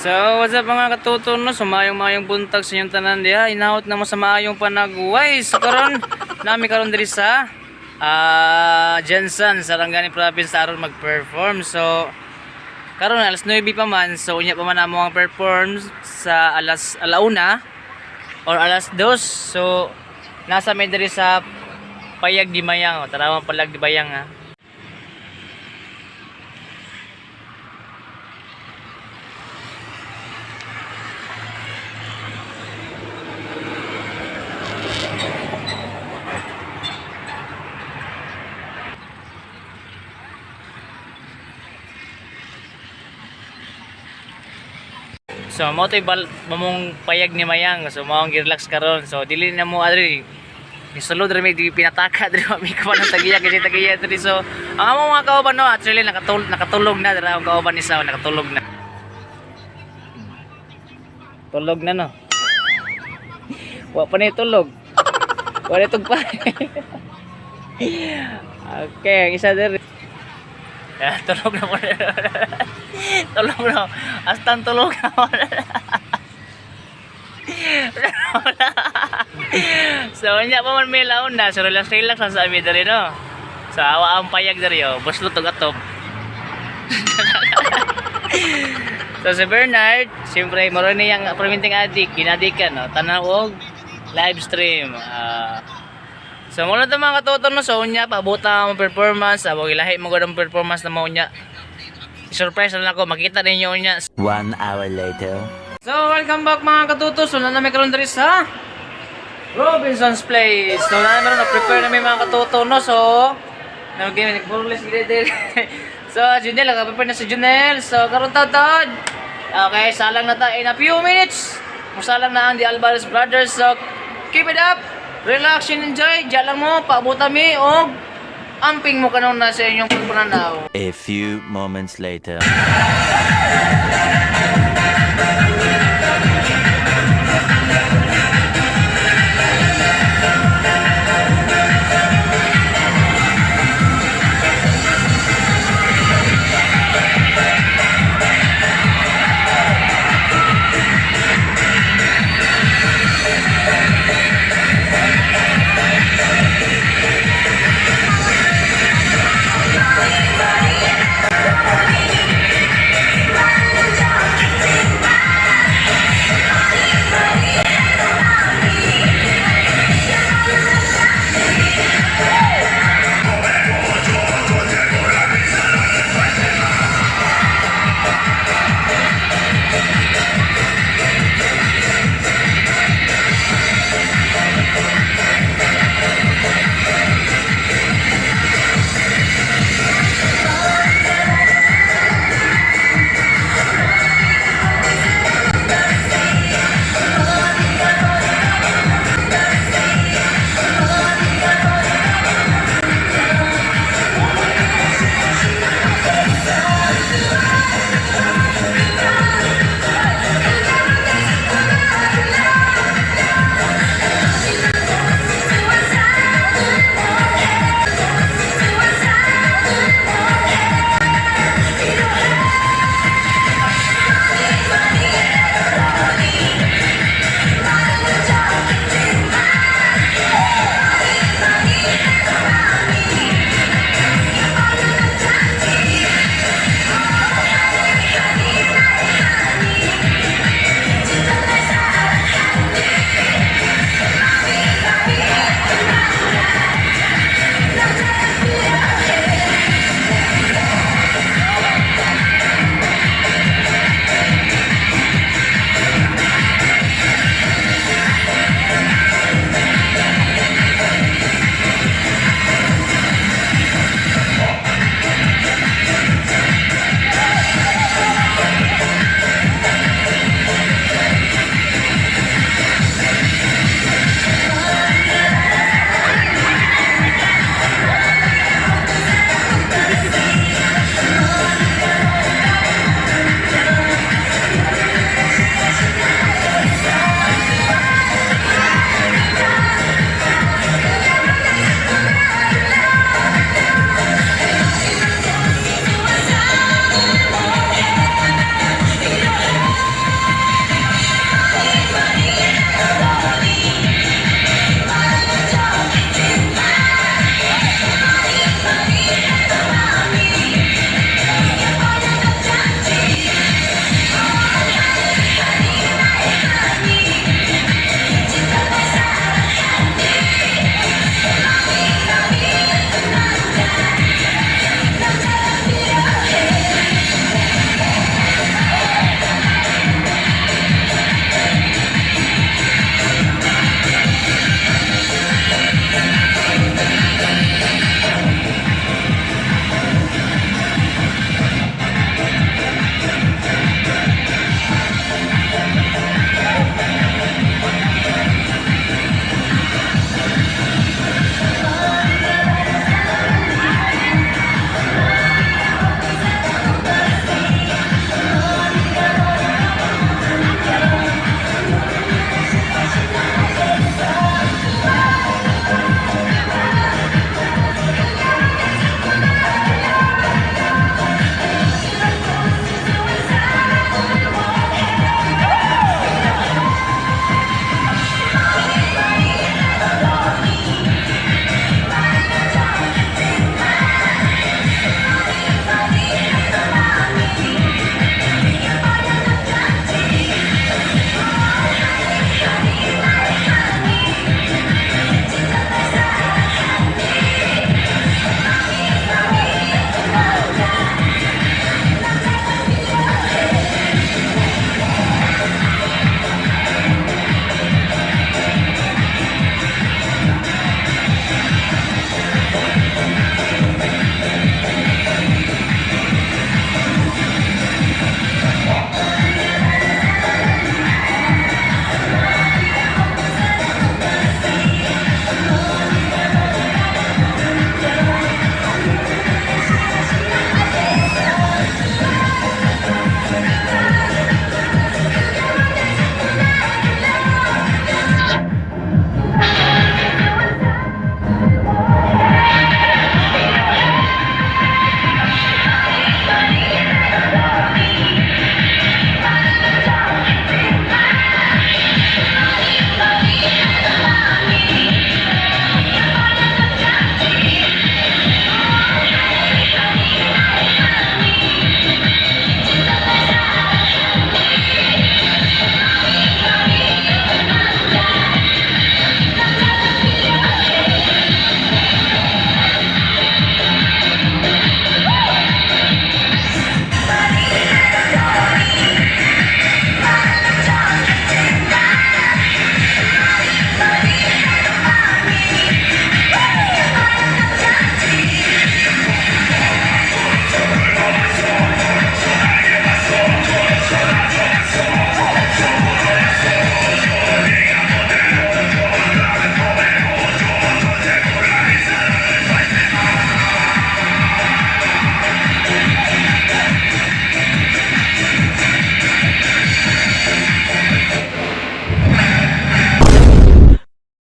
So, what's up, mga katuto, no? So, maayong buntag sa inyong tanan diha. Inahot na mo sa maayong panagway. So, karon nami karon diri sa Jensen, Sarangani Province aron mag-perform. So, karon alas 9 pa man. So, unya pa man amo ang perform sa alas alauna or alas 2. So, nasa may diri sa Payag di Mayang. O, tara Palag di Bayang ha. So mo to'y mamong payag ni Mayang. So mao ang relax karon. So dili na mo adri. Nisulod ra may di pinataka diri mi ko ng tagiya kasi tagiya diri. So ang among mga kauban, no, actually nakatulog na dira ang kauban isa, nakatulog na. Tulog na, no. Wa pa ni tulog. Wa ni pa. Okay, ang isa diri. Ah, tulog na po. Tulog na. Astan tulog na. So, unya pa man may laon na. So, relax, relax lang sa amin diri, no? So, awa ang payag diri, oh. Buslo tug atop. So, si Bernard, siyempre, maroon niyang prominting adik, ginadikan, no? Tanaw og live stream. Ah, so, muna ito mga katoto, no? So, unya, pabuta ang performance. Abo, ilahi mo ang performance na maunya. Surprise na lang ako, makita ninyo unya. 1 hour later. So, welcome back, mga katuto. So, na namin karon diri sa Robinson's Place. So, na namin na-prepare namin, mga katuto, no? So, nag-game, nag-burles diri. So, Junel, naka-prepare na si Junel. So, karon tatod. Okay, salang na ta in a few minutes. Musalang na ang The Alvarez Brothers. So, keep it up. Relax and enjoy. Diyan lang mo, paabuta mi og amping mo kanon na sa inyong pagpananaw. A few moments later.